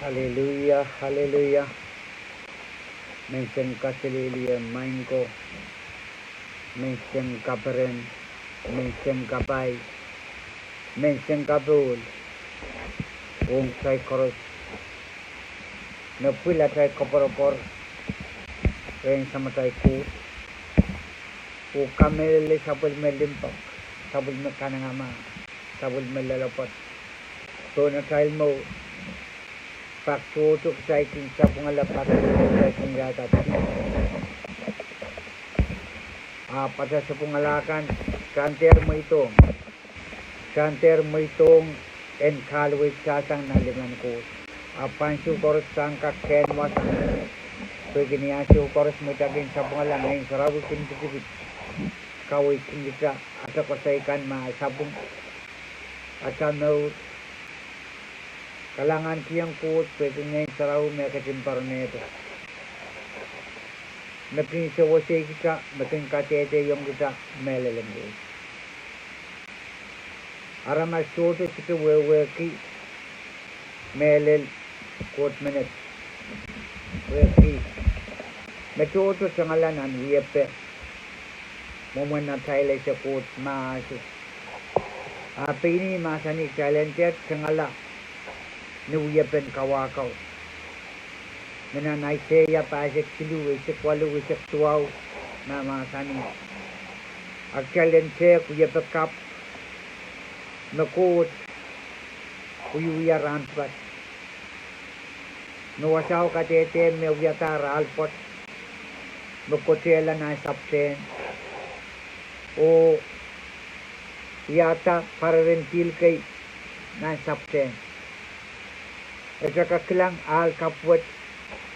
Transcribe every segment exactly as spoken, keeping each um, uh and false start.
Aleluia, aleluia. Menseng kaselehlie maing ko, menseng kaperen, menseng kapai, menseng kapohl, ong kitail koaros me pwil atail koapworopwor rehn Samatail Koht, oh kamehlele sapwellime limpoak, sapwellime kanengamah, sapwellime loalopwoat pohn atail mour. Pak tohto kitail kin sapwungala, pak tohto kitail kin wiahda dihp. Ahpw ata sapwungala kan, kitail dehr mweidohng, kitail dehr mweidohng en kahluwei kitail sang nan limen Koht. Ahpw ansou koaros kitail kak kehn wasa, pwehki ni ansou koaros me kitail kin sapwungala, Ngehn Sarawi kin kitikit, kaweidkin kitail ata koasoi kan me sapwung, ata mour. Kalahngankihong Koht pwehki Ngehn Sarawi me ketin poaronehdo, me kin sewesei kitail, me kin kadehdehiong kitail mehlel en Koht. Aramas tohto sohte wehwehki mehlel Koht menet, wehwehki me tohto tengala nan wiepe mwomwen atail ese Koht mahso. Ahpw pein ih mahsanih kitail en dehr tengala ni wiepen kawauko, me nan Aiseia pahisek siluh, eisek waluh, eisek duwau, me mahsanih, a kitail en tehk wiepe kapw me Koht wiewia rahn pwukat, me wasao kadehde me wiadahr ahl pwoat, me kotehla nan sapwtehn, oh wiahda pareren pihl kei nan sapwtehn. Kitail kak kilang ahl kapw wet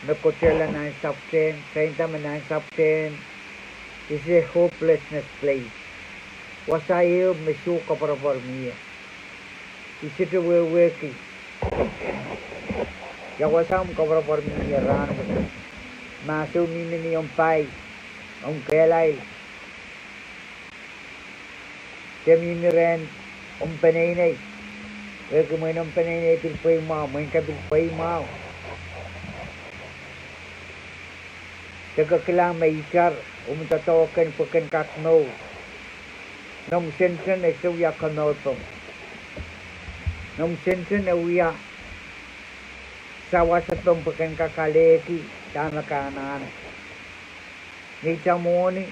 me kotehla nan sapwtehn, kitail nda me nan sapwtehn is a hopelessness place. Wasa ehu me soh koapworopwor mie. I sohte wehwehki ia wasa omw koapworopwor mihmi ie rahnwet. Mahso mihmi ni omw pai, omw kehlail, de mihmi rehn omw peneinei. Wehwehki mwein omw peneinei pil pweimwahu, mwein ke pil pweimwahu. De ke kilang me itar omw doadoahk en pwe ken kak mour. Noumw senten e sohte wia komourpomw. Noumw senten e wia sawaspomw pwe ken kak alehki dahme ke anahne. Ni ata mwohni,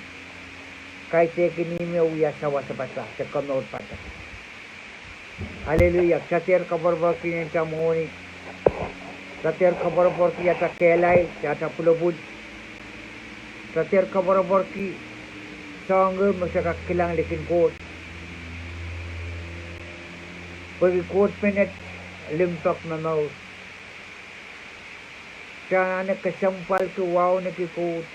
kaidehkin ih me wia sawas pahtou de komour pahtou. Aleluia. Kitail dehr koapworopworki ni ata mwohni. Kitail dehr koapworopworki ata kehlail, ata pwulopwul. Kitail dehr koapworopworki soahng me kitail kak kilang likin Koht. Pwehki Koht menet limpoak me mour. Kitail anahne kesempwalki wauneki Koht.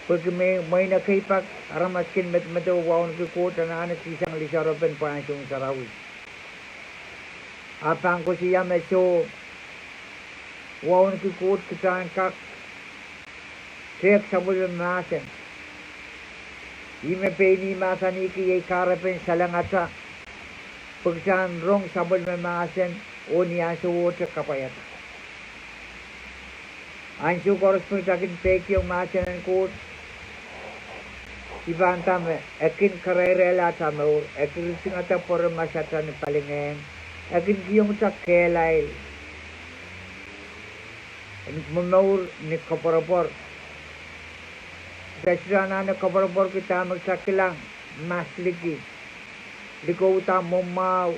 Pwehki me mwein ekei pak aramas kin medemedewe wauneki Koht, anahne kihsang lisoaropen pwahn soun sarawi. A pahn koasoia me soh, wauneki Koht kitail en kak tehk sapwellime mahsen. Ih me pein ih mahsanihki, iei kahrepen salengatail, pwe kitail en rong sapwellime mahsen oh ni ansowohte kapwaiada. Ansou koaros me kitail kin peikiong mahsen en Koht, I pahn nda me e kin karairahla ata mour, e kin risingada pwurehng masatail ni palingehn, e kin kihong kitail kehlail en momour ni koapworopwor. Kitail sohte anahne koapworopworki dahme kitail kilang, masliki, likouda mwomwahu,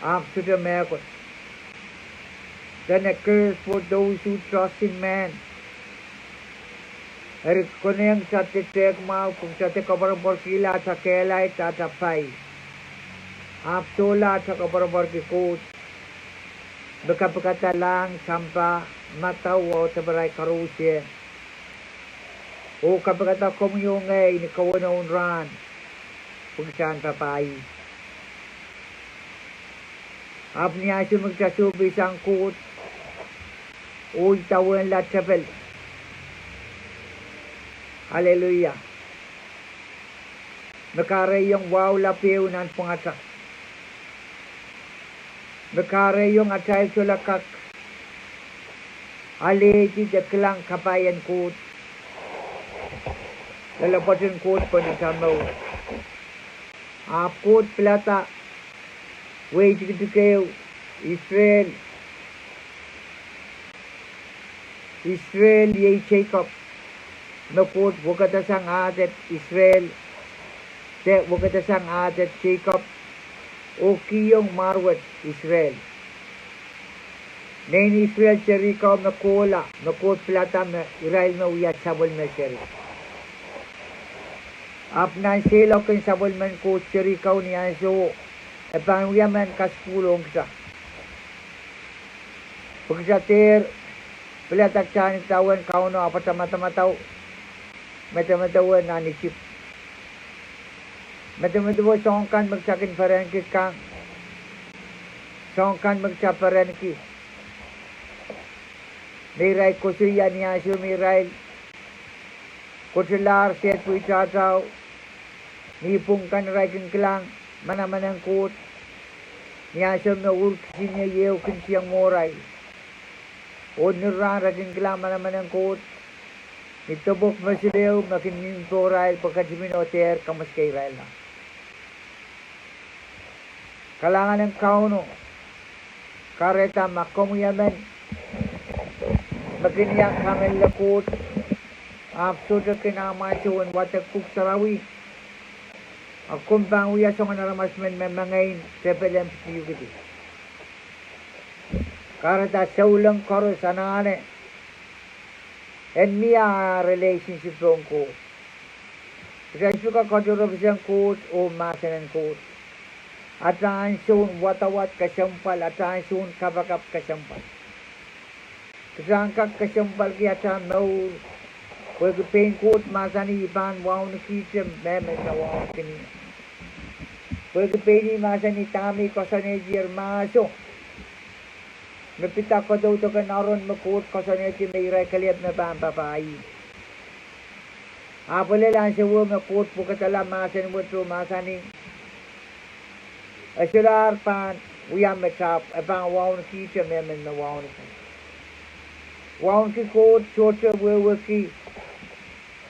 ahpw sohte mehkot. Then a curse for those who trust in man. Eri konehng kitail de tehk mwahu pwe kitail de koapworopworkihla ata kehlail, ata pai. Ahpw sohla kitail koapworopworki Koht me kapikada lahng, sampah, madau, wahu, diparail, koaros, oh kapikada komwi oh ngehi ni kewen oh rahn, pwe kitail en papah ih. Ahpw ni ansou me kitail sohpeisang Koht oh idawehnla tepel. Aleluia. Me kahrehiong wahula pehu nanpwungatail. me kahrehiong atail solahr kak alehdi de kilang kapai en Koht, loalopwoat en Koht pwehn atail mour. Ahpw Koht pilada, wehi tikitik ehu, Israel, Israel iei Jacob, me Koht wekidasang ahdet Israel, de wekidasang ahdet Jacob, oh kihong mwahr wet Israel. Nein Israel serihko me kohla, me Koht pilada me irail me wia sapwellime seri. Ahpw nan seiloak en sapwellimen Koht serihko ni ansouo, e pahn wia mehn kasukuhl ong kita. Pwe kita dehr pilada kita en idawehn Kauno, ahpw kita medemedewe, medemedewe nan Isip. Medemedewe soahng kan me kita kin perenki kan, soahng kan me kita perenki. Me irail koasoia ni ansou me irail kotolahr sehd pwe itahtao, ni pwung kan irail kin kilang manaman en Koht, ni ansou me ur kisiniei ehu kin tieng mwohrail. Oh ni rahn re kin kilang manaman en Koht, ni depwek mosul ehu me kin mihmi pohrail pwe ketipin oh dehr kamweske irail la. Kalahngan en Kauno, kahrehda ma komwi emen me kin iang kamehlele Koht, ahpw sohte kin amwail ansou en wadek Pwuhk Sarawi, a komw pahn wia soangen aramas men me mengei en tepel en pidiukidi. Kahrehda souleng koaros anahne en mie ah relationship ong Koht. Kita sohte kak katohrepeseng Koht oh mahsen en Koht. Ata ansoun wadawad kesempwal, ata ansoun kapakap kesempwal. Kita en kak kesempwalki ata mour, pwehki pein Koht mahsanih I pahn waunekihte mehmen me wauneki ie. Pwehki pein ih mahsanih dahme I koasoanehdier mahso, me pid kadaudoken Aaron me Koht koasoanehdi me irail kelehpw me pahn papah ih. Ahpw lel ansou me Koht pwukadala mahsen wet oh mahsanih, e solahr pahn wia met ahpw e pahn waunekihte mehmen me wauneki. Wauneki Koht sohte wehwehki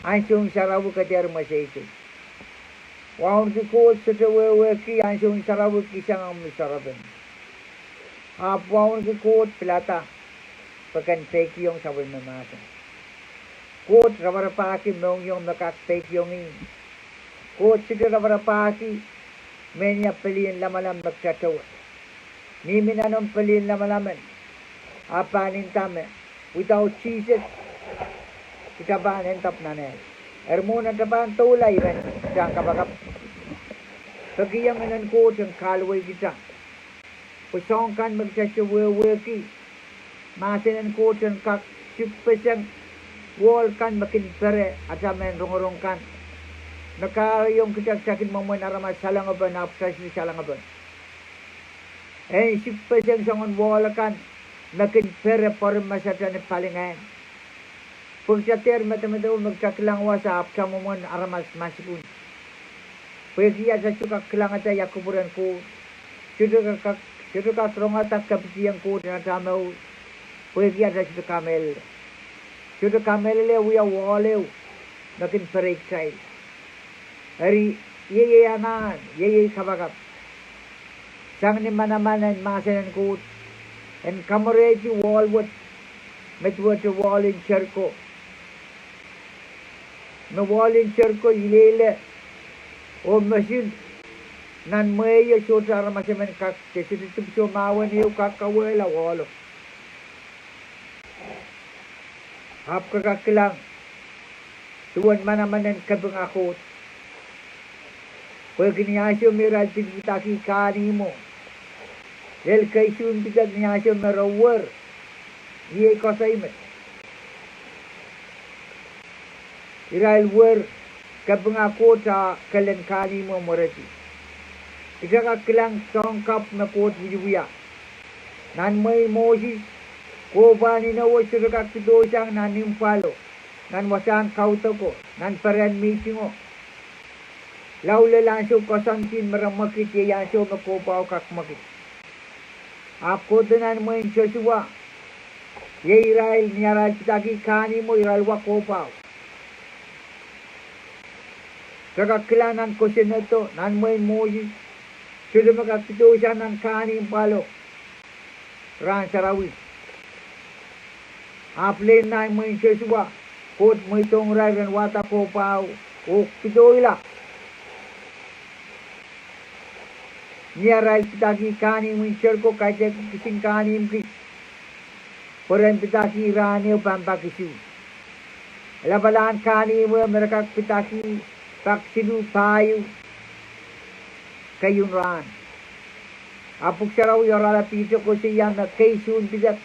ansoun sarawi ke dehr mwesei. Wauneki Koht sohte wehwehki ansoun sarawi kihsang omw soaropen. Ahpw wauneki Koht pilada pwe ken peikiong sapwellime mahsen. Koht raparapahki mohngiong me kak peikiong ih. Koht sohte raparapahki mehnia pelien lamalam me kita towe. Mihmi nan omw pelien lamalamen, ahpw pahn nda me without Jesus kita pahn end up nan ehl. Eri mwohn ata pahn doula I men kita kapakap, pekihong Ngehn en Koht en kahluwei kita. Pwe soahng kan me kita sohte wehwehki, mahsen en Koht en kak sikpeseng wohl kan me kin pere ata mehn rongorong kan, me kahrehiong kita kita kin mwomwen aramas salengepene ahpw kita sohte salengepene. En sikpeseng soangen wohl akan me kin pere pwoaren masatail ni palingehn. Pwe kita dehr medemedewe me kita kilang wasa ahpw kita mwomwen aramas maskun. Pwehki ata sohte kak kilangada ia kupwuren Koht, sohte kak, sohte kak rongada kepidi en Koht nan ata mour, pwehki ata sohte kamehlele. Sohte kamehlele wia wohl ehu me kin pere kitail. Eri ieiei anahn, ieiei kapakap sang ni manaman en mahsen en Koht, en kamwerehdi wohl wet, me duwehte wohl en Seriko. Me wohl en Seriko ileile oh mosul nan mwehi, sohte aramas emen kak, de sohte dipwisou mahwen ehu kak kawehla wohlo. Ahpw ke kak kilang duwen manaman en kapinga Koht. Pwehki ni ansou me irail dikidikidaki kahnihmwo, lel kei sounpidek ni ansou me re wer, iei koasoi met. Irail wer, kapinga Koht a kelen kahnihmwo mweredi. Kita kak kilang soahng kapw me Koht wiewia. Nan mwehin Moses, kohpwahn inowo sohte kak pedoisang nan impwalo, nan wasahn kaudoko, nan perehn mihtingo. Lao lel ansou koasoandi me re mwekid, iei ansou me kohpwahu kak mwekid. Ahpw kohdo nan mwehin Sosua, iei irail, ni arail pidahki kahnimwo irail wa kohpwahu. Re kak kilang nan kosonnedo nan mwehin Moses, sohte me kak pidosang nan kahnimw pwalo rahn sarawi. Ahpw lel nan mwehin Sosua, Koht mweidohng irail ren wahda kohpwahu oh pidoila. Ni arail pidahki kahnimw en Seriko, kaidehk kisin kahnimw kis, pwe ren pidahki rahn ehu pahn pak isuh. Lapalahn kahnimw me re kak pidahki pak siluh pahieu keieun rahn. Ahpw Pwuhk Sarawi oaralap ihte koasoia me keisuhn pidek,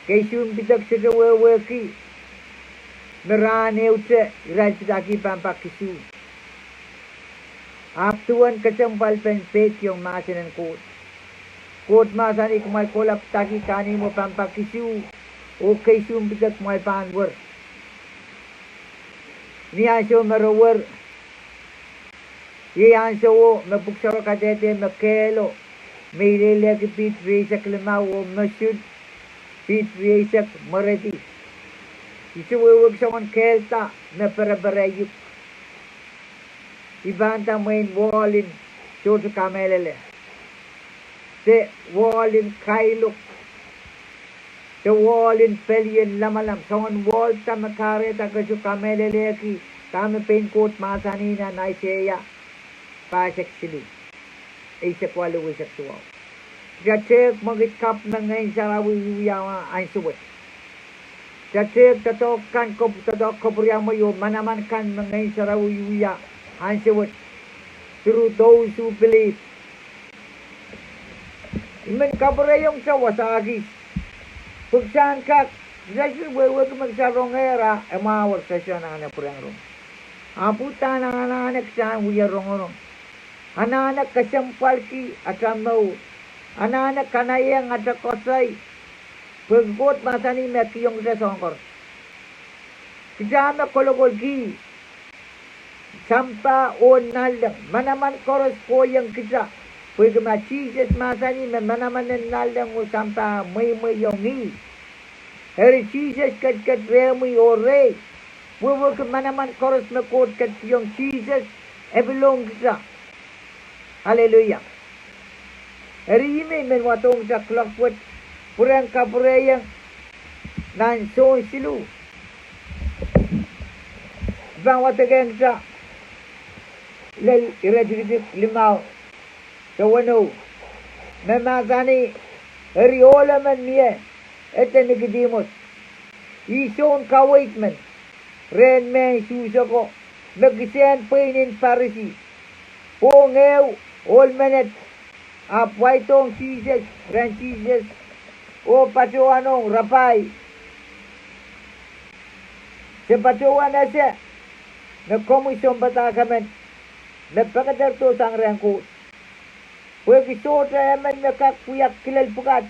keisuhn pidek sohte wehwehki me rahn ehute irail pidahki pahn pak isuh. Ahpw duwen kesempwalpen peikiong mahsen en Koht, Koht mahsanih, kumwail kohla pidahki kahnimwo pahn pak isuh, oh keisuhn pidek kumwail pahn wer. Ni ansou me re wer, iei ansouo me Pwuhk Sarawi kadehde me kehlo me ileilehki piht rieisek limau oh mosul piht rieisek mweredi. I sohte wehwehki soangen kehl da me pereperei uk. I pahn da mwein wohl en sohte kamehlele, de wohl en kailok, de wohl en pelien lamalam, soangen wohl da me kahrehda ke sohte kamehlelehki dahme pein Koht mahsanih nan Aiseia pahisek siluh, eisek waluh, eisek duwau. Kita tehk mwekid kapw me Ngehn Sarawi wiewia ansou wet. Kita tehk doadoahk kan, kop-, doadoahk kapwuriamwei oh manaman kan me Ngehn Sarawi wiewia ansou wet, through those who believe. I men kapwurehiong kita wasa kis, pwe kita en kak, kita sohte wehwehki me kita rongehr a e mwahu, kita sohte anahne pwurehng rong. Ahpw uhdahn anahne kita en wie rongorong, anahne kesempwalki ata mour, anahne kanaiehng ata koasoi, pwehki Koht mahsanih me kihong kita soahng koaros. Kita me kolokolki sampah oh nanleng, manaman koaros kohieng kita, pwehki ma Sises mahsanih me manaman en nanleng oh sampah mweimweiong ih. Eri Sises ketiket rehmwi oh rehi, wehwehki manaman koaros me Koht ketikihong Sises, e pilohng kita. Aleluia. Eri ihme I men wadohng kita kuloak wet, pwurehng kapwurehiong nan Sohn siluh, I pahn wadekehng kita lel iretikitik limau de weneu, me mahsanih, eri ohl emen mie, ede Nikodihmus, ih soun kaweid men rehn mehn Suhs ako, me kisehn pweinen Parisi, pwohng ehu ohl menet, ahpw waidohng Sises, rehn Sises, oh patohwanohng, Rapai, se patohwan ese me komwi sounpadahk emen me pekederdo sang rehn Koht, pwehki sohte emen me kak wia kilel pwukat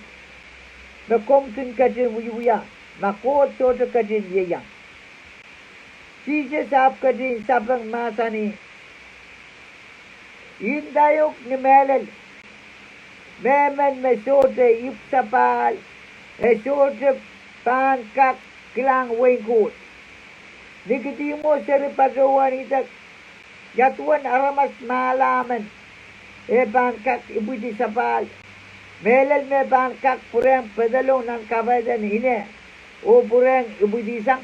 me komw kin ketin wiewia, ma Koht sohte ketin ieiang. Sises ahpw ketin sapeng mahsanih, I ndaiong uhk ni mehlel, mehmen me sohte ipwsapahl, e sohte pahn kak kilang wehin Koht. Nikodihmus eri patohwan idek, ia duwen aramas mahla men e pahn kak ipwidi sapahl? Mehlel me pahn kak pwurehng pedolong nan kapaiden ine oh pwurehng ipwidisang?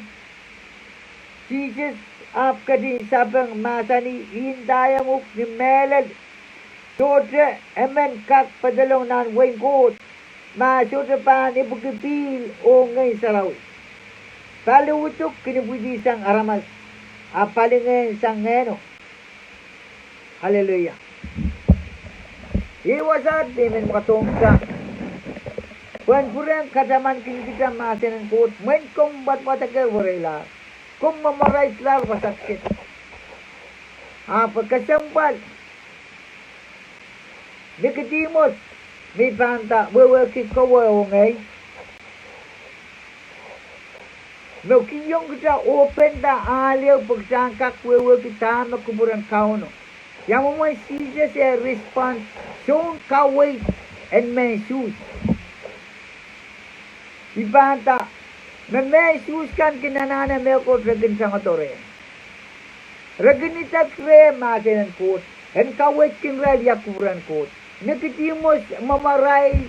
Sises ahpw ketin sapeng mahsanih, I ndaiong uhk ni mehlel, sohte emen kak pedolong nan wehin Koht ma e sohte pahn ipwiki pihl oh Ngehn Sarawi. Pali uduk kin ipwidisang aramas, a pali ngehn sang Ngehno. Aleluia. Iei wasaht me I men wadohng kita, pwehn pwurehng katamankin kita mahsen en Koht, mwein komw wadwadek wereilahr, komw memorize-lahr wasa kiset. Ahpw kesempwal, Nikodihmus, me I pahn da wehwehki kowe oh ngehi, me kihong kita ohpenda ahl ehu pwe kita en kak wehwehki dahme kupwuren Kauno. Ia mwomwen Sises eh respond? Soun kaweid en mehn Suhs. I pahn nda, me mehn Suhs kan kin anahne mehkot re kin tangodo rehn. Re kin idek reh mahsen en Koht, en kaweidkin irail ia kupwuren Koht. Nikodihmus mwamwarail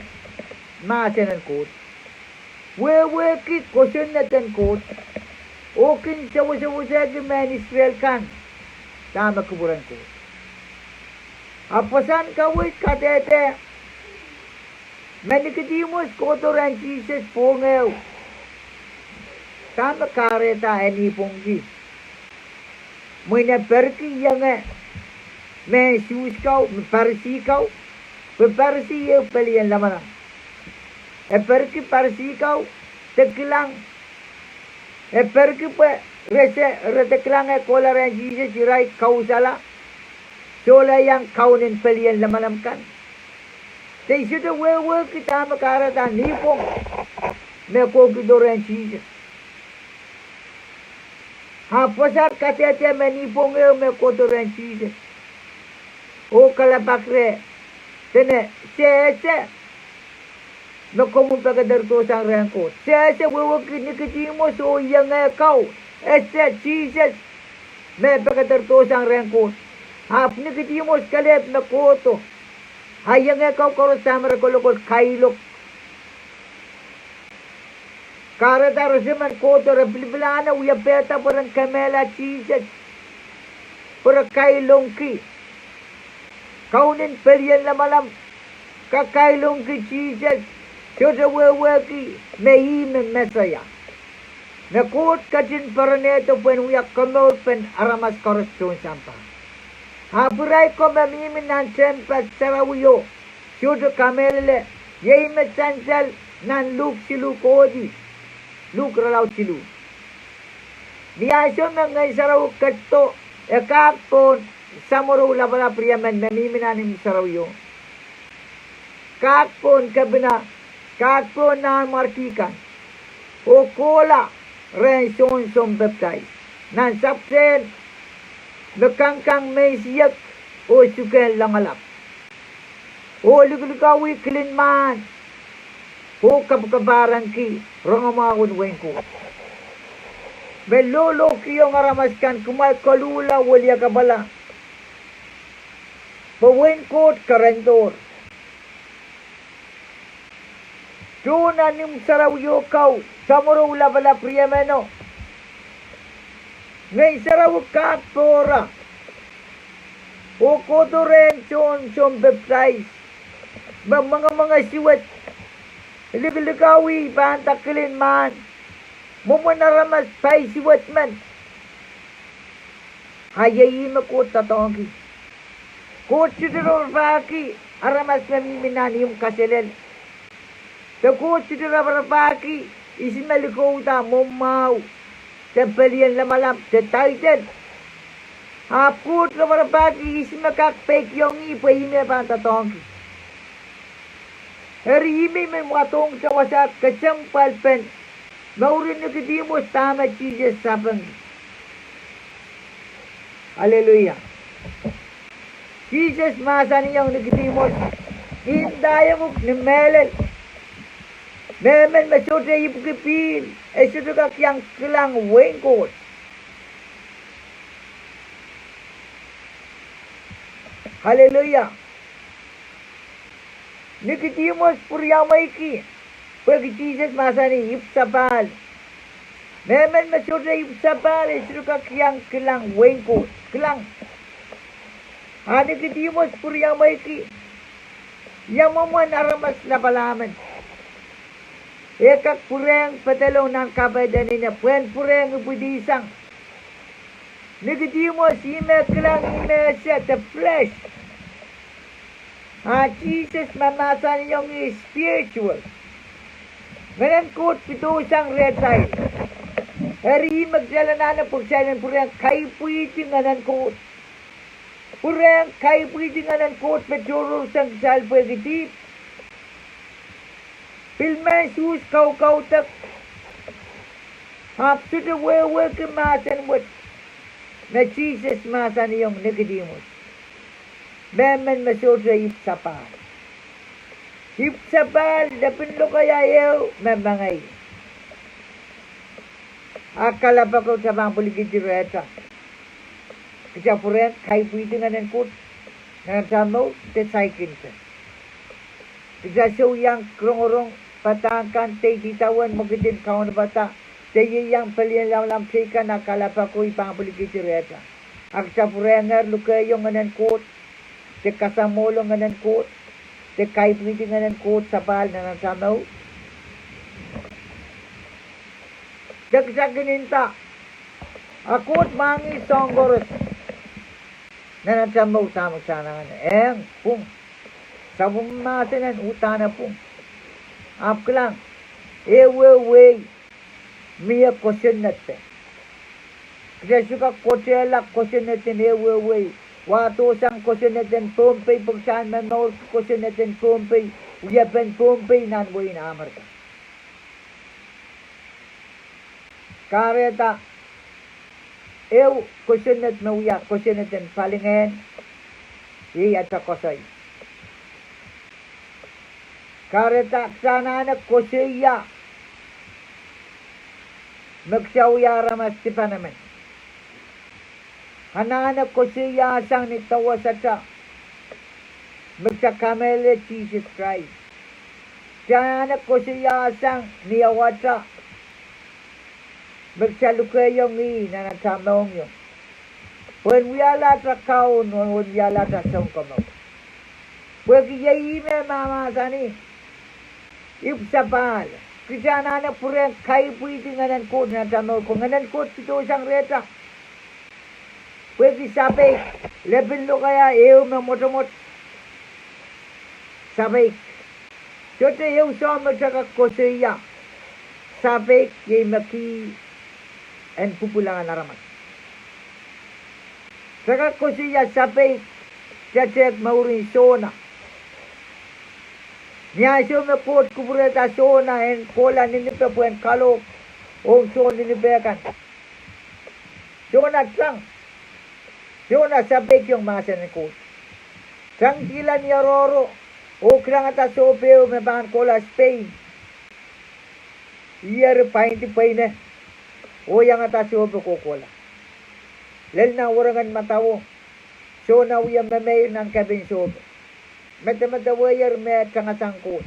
mahsen en Koht. Wehwehki kosonned en Koht, oh kin sewesewesehki mehn Israel kan dahme kupwuren Koht. Ahpw wasahn kaweid kadehde me Nikodihmus kohdo rehn Sises pwong ehu, dahme kahrehda e nipwongki? Mwein e perki ienge mehn Suhs kau, Parisi kau, pwe Parisi ehu pelien lamalam. E perki Parisi kau de kilang, e perki pwe re se, re de kilang e kohla rehn Sises irail kausala, sohla iang kaun en pelien lamalam kan. De I sohte wehwehki dahme kahrehda nipwong me kohkihdo rehn Sises. Ahpw wasaht kadehde me nipwong ehu me kohdo rehn Sises oh kalelapak reh, dene, se ese me komw pekederdo sang rehn Koht. Se ese, wehwehki Nikodihmus oh ienge kau, ese Sises me pekederdo sang rehn Koht. Ahpw Nikodihmus kelehpw me kohdo, a ienge kau koaros dahme re kolokol? Kailok. Kahrehda re semen kohdo, re pilipilahne wiewia pehda pwe ren kemehla Sises, pwe re kailongki. Kaun en pelien lamalam kakailongki Sises, sohte wehwehki me ih me Mesaia, me Koht ketin poaronehdo pwehn wia komourpen aramas koaros tohn sampah. Ahpw irail ko me mihmi nan tehnpas sarawio sohte kamehlele, iei me sansal nan Luk siluh kohdi, Luk irelaud siluh. Ni ahnsou me Ngehn Sarawi ketido, e kak pohn samworo lapalap riemen me mihmi nan imw sarawio, kak pohn kepina, kak pohn nanmwarki kan, oh kohla rehn Sohn Sounpapidais nan sapwtehn me kangkang mehn siek oh sukehn loangalap, oh likilikawih kilin mahn, oh kapakapahrengki rongamwahu en wehin Koht, me lolohkiong aramas kan. Kumwail koluhla, wiliakapwala, pwe wehin Koht kerendohr. Tohn nan imw sarawio kau, samworo lapalap riemeno, Ngehn Sarawi kak pohra oh kohdo rehn Sohn Sounpapidais, me mwengemwenge suwed, likilikawih, pahn nda kilin mahn, mwomwen aramas paisuwed men. A iei ih me Koht doadoahngki. Koht sohte raparapahki aramas me mihmi nan imw kaselel, de Koht sohte raparapahki ihs me likouda mwomwahu, de pelien lamalam, de title. Ahpw Koht raparapahki ihs me kak peikiong ih pwe ih me pahn doadoahngki. Eri ih me I men wadohngete wasaht kesempwalpen mouren Nikodihmus dahme Sises sapeng. Aleluia. Sises mahsanihong Nikodihmus, I ndaiong uhk ni mehlel, mehmen me sohte ipwki pihl, e sohte kak iang kilang wehin Koht. Aleluia. Nikodihmus pwuriamweiki, pwehki Sises mahsanih ipwsapahl. Mehmen me sohte ipwsapahl, e sohte kak iang kilang wehin Koht. Kilang. A Nikodihmus pwuriamweiki, ia mwomwen aramas lapalahmen e kak pwurehng pedolong nan kapehdenen, e pwehn pwurehng ipwidisang. Nikodihmus ih me kilang, ih me ese, the flesh. A Sises me mahsanihong ih spiritual. Ngehnen Koht pidosang rehtail. Eri ih me kitail anahne pwe kitail en pwurehng kaipwihdi Ngehnen Koht. Pwurehng kaipwihdi Ngehnen Koht me tohrohrsang kitail pwehki dihp. Pil mehn Suhs kaukaudek, ahpw sohte wehwehki mahsen wet me Sises mahsanihong Nikodihmus, mehmen me sohte ipwsapahl. Ipwsapahl lepin lokaia ehu me mengei. A kalapako kita pahn pwilikihdi rehtail. Kita pwurehng kaipwidi Ngehnen Koht nan atail mour de saikinte. Kita soh iang rongorong padahk kan de idawehn mwekidin kaunopada de ieiang pelien lamalam teikan, a kalapako I pahn pwilikihdi rehtail. A kita pwurehngehr lukehiong Ngehnen Koht de kasamwohlo Ngehnen Koht de kaipwidi Ngehnen Koht sapahl nan atail mour. De kita kin nda, a Koht mwahngih soahng koaros nan atail mour, dahme kita anahne, eng, pwung. Sapwellime mahsen en uhdahn pwung. Ahpw kilang, ehuehu wehi mie kosonned. Kita sohte kak kotehla kosonned en ehuehu wehi. Wahdohsang kosonned en Pohnpei pwe kita en momourki kosonned en Pohnpei, wiepen Pohnpei nan wehin Amerika. Kahrehda ehu kosonned me wia kosonned en palingehn, iei atail koasoi. Kahrehda kita anahne koasoia me kita wia aramas dipan emen. Anahne koasoiasang ni dawasaht me kita kamehlele Sises Krais. Kita anahne koasoiasang ni awaht me kita lukehiong ih nan atail mohngiong, pwehn wiahla atail kaun oh en wiahla atail sounkomour. Pwehki iei ih me mahmahsanih, ipwsapahl, kita anahne pwurehng kaipwidi Ngehnen Koht nan atail mour pwe Ngehnen Koht pidosang rehtail. Pwehki sapeik, lepin lokaia ehu me mwotomwot, sapeik. Sohte ehu soahng me kita kak koasoia. Sapeik iei me kih en pwupwilahngan aramas. Kita kak koasoia sapeik, kita tehk mouren Sona. Ni ansou me Koht kupwurehda Sona en kohla Ninipe pwehn kalohk ong soun Ninipe kan, Sona tang. Sona sapeikiong mahsen en Koht. Tangkihla ni oaroahro oh kilangada sohpehu me pahn kohla Spein. Ih eri pwaindi pweine oh iangada sohpo kohkohla. Lel nan werengen madawo, Sona wie memeir nan kepin sohpo. Medemedeweier me tangasang Koht.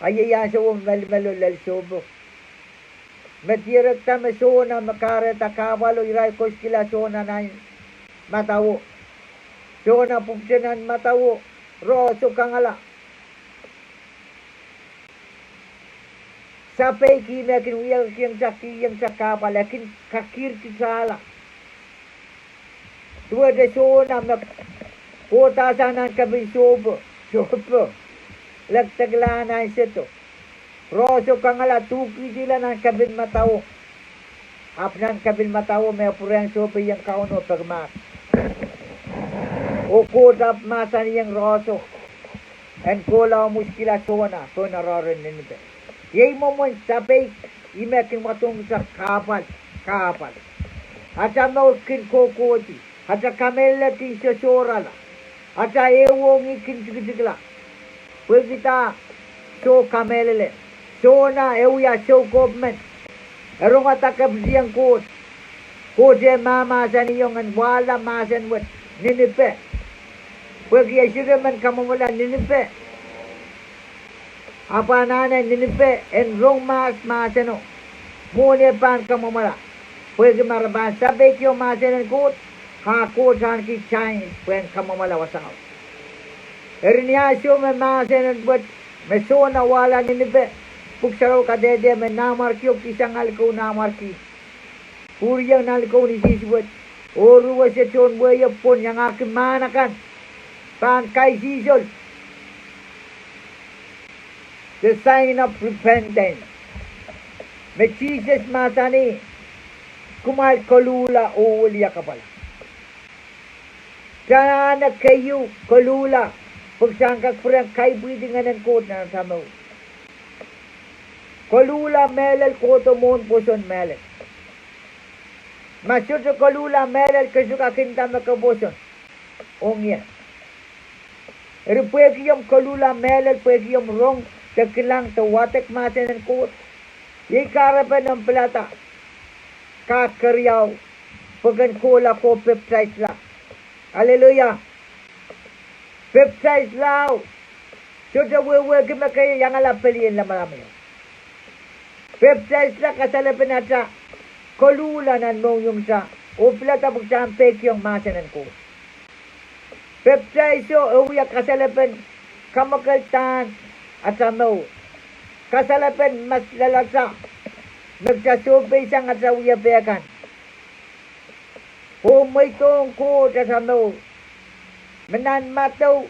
A iei ansouo melimelo lel sohpo. Me dierekda me Sona me kahrehda kahpwalo, irail koasoikihla Sona nan madawo. Sona pwupwute nan madawo, rohso kangala. Sapeik ih me kin wiahkiong kita, kihong kita kahpwal, e kin kakirkitala. Duwehte Sona me kohdahsang nan kepin sohpo, sohpo lekdekla nan sehdo. Rohso kangala duhkihdihla nan kepin madawo. Ahpw nan kepin madawo me pwurehng sohpeiong Kauno peki mahs. Oh Koht ahpw mahsanihong rohso en kohla oh mwiskihla Sona pohn oaroahr en Ninipe. Iei mwomwen sapeik, ih me kin wadohng kita kahpwal, kahpwal. Atail mour kin kohkohdi, atail kamehlele kin sosohrala, atail ehuong ih kin tikitikla. Pwehki dah? Soh kamehlele. Sona e wia soukohp men. E rongada kepitieng Koht. Koht e mahmahsanihong en wahla mahsen wet, Ninipe. Pwehki e sohte men kamwomwala Ninipe, ahpw anahne Ninipe en rong mahs mahseno. Mwohn e pahn kamwomwala, pwehki ma re pahn sapeikiong mahsen en Koht, a Koht ahneki time pwehn kamwomwala wasao. Eri ni ansou me mahsen wet me Sona wahla Ninipe, Pwuhk Sarawi kadehde me nanmwarkio, kihsang likou nanmwarki, pwuriong nan likou en isihs wet, oh ruwese tohn wehio pwon, iangahki mahn akan pahn kaisihsol. The sign of repentance. Me Sises mahsanih, kumwail koluhla oh wiliakapwala. Kita anahne keieu koluhla pwe kita en kak pwurehng kaipwihdi Ngehnen Koht nan atail mour. Koluhla mehlel kohdo mwohn pwoson mehlel. Ma sohte koluhla mehlel, ke sohte kak nda me ke pwoson. Ong ie? Eri pwehki omw koluhla mehlel, pwehki omw rong de kilang de wadek mahsen en Koht, iei kahrepen omw pilada kak keriau, pwe ken kohla ko pepdaisla. Aleluia. Pepdaislao sohte wehwehki me ke iangala pelien lamalam ieu. Pepdaisla kasalepen ata koluhla nan mohngiong kita, oh pilada pwe kita en peikiong mahsen en Koht. Pepdaiso e wia kasalepen kamwakeldahn ata mour, kasalepen maslelata me kita sohpeisang ata wiepe kan, oh mweidohng Koht ata mour. Me nan Madiu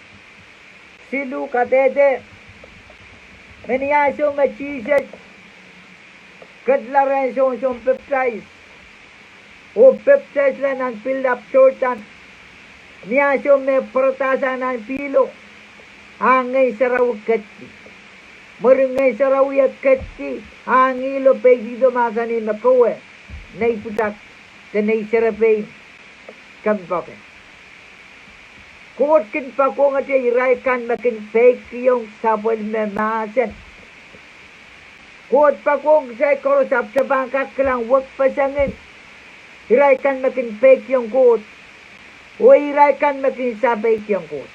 siluh kadehde, me ni ansou me Sises ketila rehn Sohn soun Pepdais oh pepdaisla nan pillap Sordan, ni ansou me pwaradahsang nan pihlo, a Ngehn Sarawi ketdi. Mwurin Ngehn Sarawi e ketdi, a ngihlo peidihdo mahsanih me kowe nei pwutak de nei serepein, komw poake. Koht kin poakohngete irail kan me kin peikiong sapwellime mahsen. Koht poakohng kitail koaros ahpw kita pahn kak kilang wekpesengin irail kan me kin peikiong Koht, oh irail kan me kin sapeikiong Koht.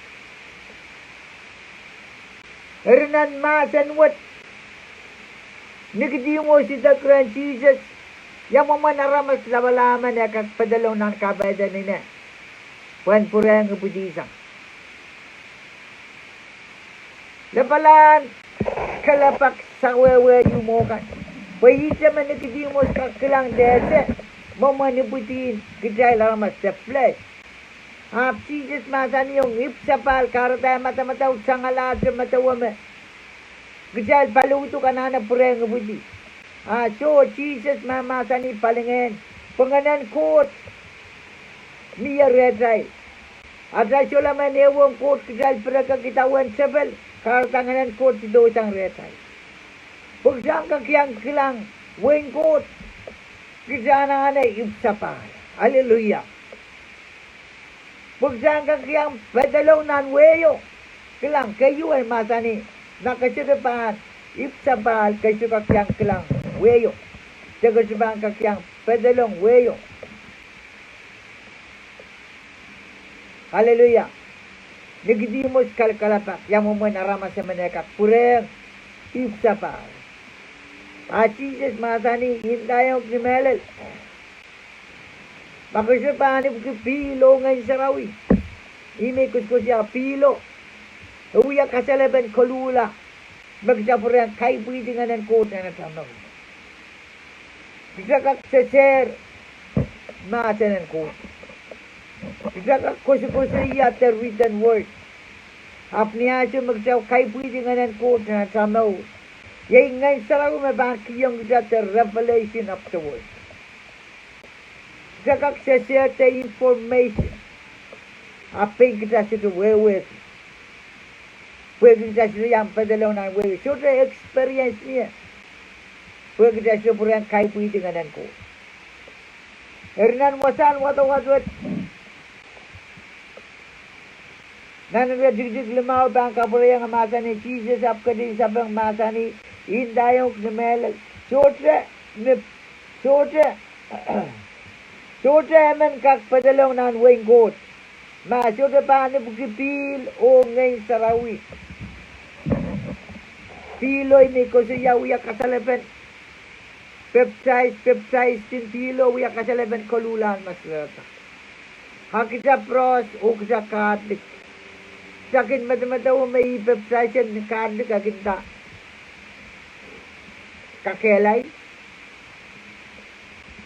Eri nan mahsen wet, Nikodihmus idek rehn Sises, ia mwomwen aramas lapalap men e kak pedolong nan kapehden ine pwehn pwurehng ipwidisang? Lapalahn kalelapak sawehwe ieu mwo kan, pwe ihte me Nikodihmus kak kilang de ese mwomwen ipwidien kitail aramas de flesh. Ahpw Sises mahsanihong ipwsapahl, kahrehda e madamadau tangalahte medewe me kitail paliuduk anahne pwurehng ipwidi. A soh, Sises mahmahsanih palingehn pwe Ngehnen Koht mie rehtail. Atail solahr men ehuong Koht, kitail pirekek idawehn tepel, kahrehda Ngehnen Koht sidohsang rehtail. Pwe kita en kak iang kilang wehin Koht, kita anahne ipwsapahl. Aleluia. Pwe kita en kak iang pedolong nan wehio. Kilang, keieu e mahsanih, ma ke sohte pahn ipwsapahl, ke sohte kak iang kilang wehio, de ke sohte pahn kak iang pedolong wehio. Aleluia. Nikodihmus kalkalapak, ia mwomwen aramas emen e kak pwurehng ipwsapahl? A Sises mahsanih, I ndaiong uhk ni mehlel, ma ke sohte pahn ipwki pihl oh Ngehn Sarawi, ih me I koasoakoasoia, pihlo e wia kasalepen koluhla me kita pwurehng kaipwihdi Ngehnen Koht nan ata mour. Kita kak sesehr mahsen en Koht. Kita kak koasoakoasoia the written word. Ahpw ni ansou me kita kaipwihdi Ngehnen Koht nan ata mour, iei Ngehn Sarawi me pahn kihong kita the revelation of the word. Kita kak sesehr the information, ahpw pein kita sohte wehwehki, pwehki kita sohte iang pedolong nan wehio, sohte experience mie, pwehki kita sohte pwurehng kaipwihdi Ngehnen Koht. Eri nan wasahn wadawad wet, nan iretikitik limau pahn kapwurehiong, e mahsanih, Sises ahpw ketin sapeng mahsanih, I ndaiong uhk ni mehlel, sohte, sohte, sohte emen kak pedolong nan wehin Koht ma e sohte pahn ipwki pihl oh Ngehn Sarawi. Pihlo, I men koasoia, wia kasalepen pepdais, pepdais en pihlo wia kasalepen koluhlahn maslelda. A kita Pros oh kita Katolik, kita kin medemedewe me ih pepdais en Katolik e kin nda kakehlail,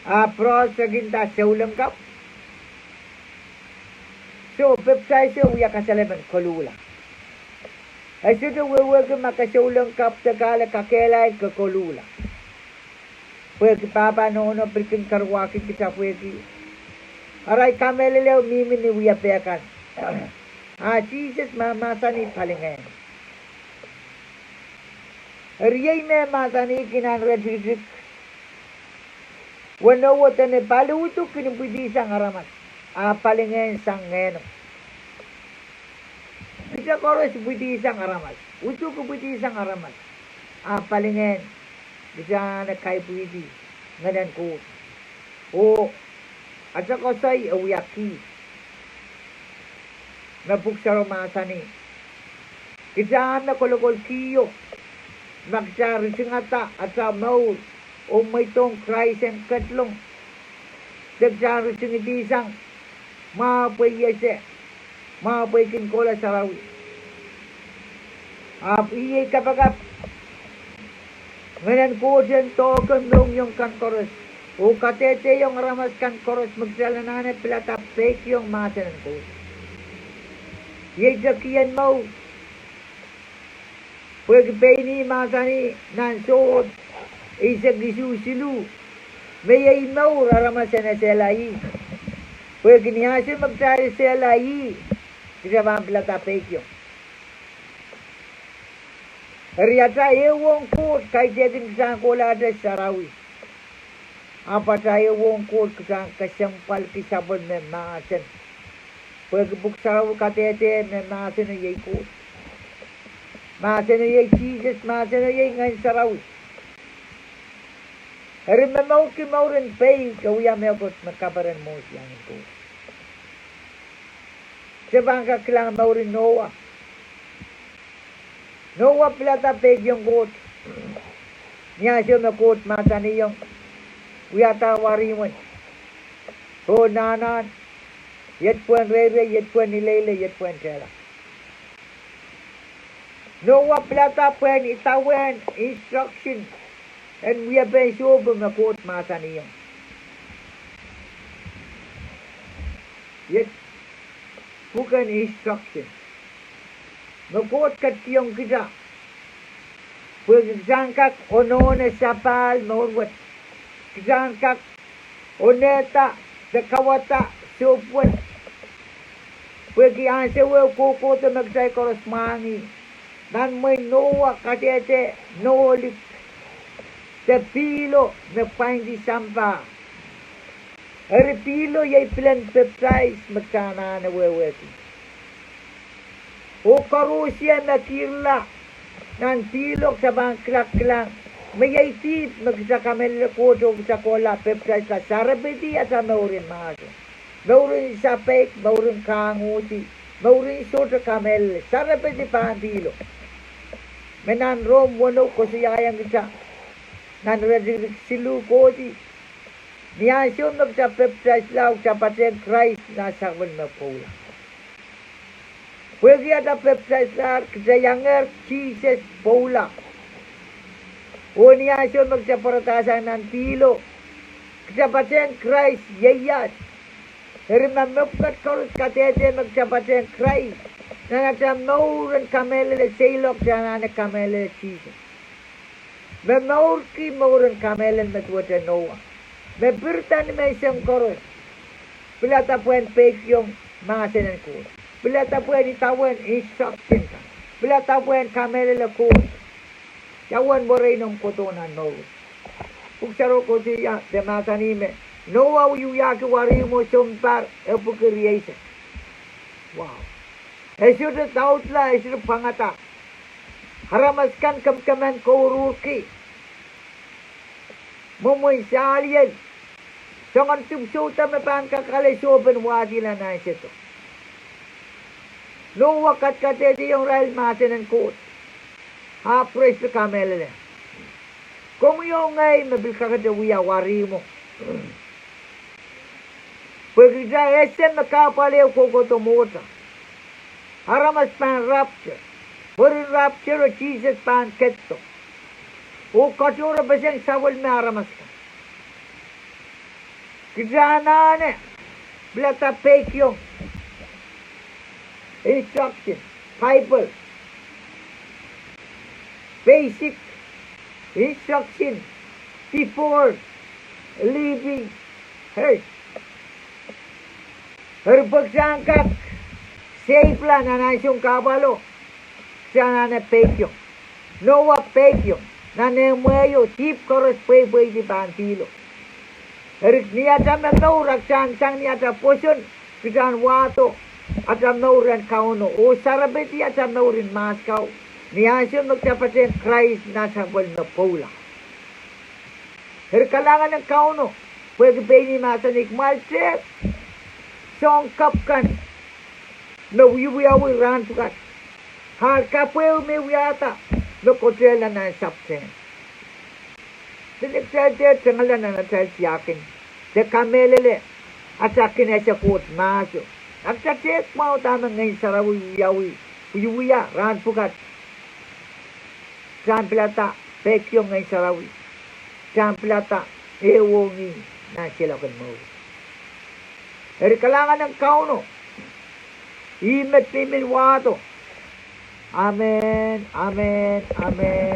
a Pros e kin nda souleng kapw. Soh, pepdaiso wia kasalepen koluhla. E sohte wehwehki ma ke souleng kapw de ke ale kakehlail, ke koluhla. Pwehki pahpa nohno pil kin karuwahki kita pwehki arail kamehlele oh mihmi ni wiepe kan. A Sises mahmahsanih palingehn. Eri iei me mahsanihki nan iretikitik weneu, dene paliuduk kin ipwidihsang aramas, a palingehn sang Ngehno. Ihte koaros ipwidi sang aramas, usuhk ipwidi sang aramas. A palingehn kitail anahne kaipwidi Ngehn en Koht. Oh ata koasoi e wia kih. Me Pwuhk Sarawi mahsanih, kitail me kolokol kihdo, ma kitail ritingada ata mour oh mweidohng Krais en ketilong, de kitail ritingidi sang mwahu pwe I ese, mwahu pwe I kin kohla sarawi. Ahpw iei kapakap Ngehn en Koht en doahke mohngiong kan koaros oh kadehdehiong aramas kan koaros me kitail anahne pilada peikiong mahsen en Koht. Iei tekien mour. Pwehki pein ih mahsanih nan Sohn eisek isuh siluh, me iei mour, aramas en esehla ih. Pwehki ni ansou me kitail esehla ih, kitail pahn pilada peikiong. Eri ata ehuong Koht kaidehkin kitail en kohlahte sarawi. Ahpw ata ehuong Koht kitail en kesempwalki sapwellime mahsen. Pwehki Pwuhk Sarawi kadehde me mahseno iei Koht. Mahseno iei Sises, mahseno iei Ngehn Sarawi. Eri me mourki mouren peik e wia mehkot me kaperen mwohn sianen Koht. Se pahn kak kilang mouren Noah. Noah pilada peikiong Koht. Ni ansou me Koht mahsanihong, wiahda warihmwen, pohn nahnahn, iet pwehn reirei, iet pwehn ileile, iet pwehn tehla. Noah pilada pwehn idawehn instruction en wiepen sohpo me Koht mahsanihong. Iet pwuken instruction me Koht ketikihong kitail, pwehki kitail en kak onehng sapahl mour wet. Kitail en kak onehda de kauwada sohp wet. Pwehki ansou ehu kohkohdo me kitail koaros mwahngih. Nan mwehin Noah kadehde nohlik de pihlo me pwaindi sampah. Eri pihlo iei pilen pepdais me kitail anahne wehwehki. Oh koaros me kihrla nan pihlo kitail pahn kilkilang me iei dihp me kitail kamehlele Koht oh kitail kohla pepdaisla, sarepedi ata mouren mahso, mouren sapeik, mouren kahngohdi, mouren sohte kamehlele, sarepedi pahn pihlo. Me nan Rom weneu koasoiaiong kitail nan iretikitik siluh kohdi, ni ansou me kitail pepdaisla, kitail patehng Krais nan sapwellime pwoula. Pwehki ata pepdaislahr, kitail iangehr Sises pwoula. Oh ni ansou me kitail pwaradahsang nan pihlo, kitail patehng Krais iei iet. Eri ma mepwukat koaros kadehde me kitail patehng Krais nan ata mouren kamehlele seiloak, kitail anahne kamehlele Sises. Me mourki mouren kamehlele me duwehte Noah, me pirida ni menseng koaros, pilada pwehn peikiong mahsen en Koht, pilada pwehn idawehn instruction kan, pilada pwehn kamehlele Koht. Ia uwen mwerei noumw kohdo nan mour? Pwuhk Sarawi koasoia de mahsanih me Noah wiwiahki warihmwo sounpar epwiki rieisek. E sohte daudla, e sohte pwangada. Aramas kan kemekemen kouruhrki, mwomwen saliel, soangen dipwisou da me pahn kak ale sohpen wahdihla nan sehdo. Noah kadkadehdehiong irail mahsen en Koht, ahpw re sohte kamehlele. Komwi oh ngehi me pil kakete wia warihmwo, pwehki kitail ese me kahpwal ehu kohkohdo mwohtail. Aramas pahn rapture. Mwurin rapture, Sises pahn ketido, oh katohrepeseng sapwellime aramas kan. Kitail anahne pilada peikiong instruction, Bible, basic instruction before leaving earth. Eri pwe kitail en kak save-la nan ansoun kahpwalo, kitail anahne peikiong. Noah peikiong, nan ehmwehio dihp koaros pweipweidi pahn pihlo. Eri ni atail me mour, a kitail en sang ni atail pwoson, kitail en wahdo ata mour rehn Kauno oh sarepedi ata mour en mahs kau, ni ansou me kita patehng Krais nan sapwellime pwoula. Eri kalahngan en Kauno, pwehki pein ih mahsanih kumwail tehk soang kapw kan me wiewiawi rahn pwukat, ahr kapw ehu me wiahda me kotehla nan sapwtehn. Dene kitail dehr tengala nan atail tiahk en, de kamehlele ata kin ese Koht mahso. Ma kita tehk mwahu dahme Ngehn Sarawi wiawi, wiewia rahn pwukat, kita en pilada peikiong Ngehn Sarawi, kita en pilada ehuong ih nan seiloak en mour. Eri kalahngan en Kauno, ih met me I men wahdo. Amen, amen, amen.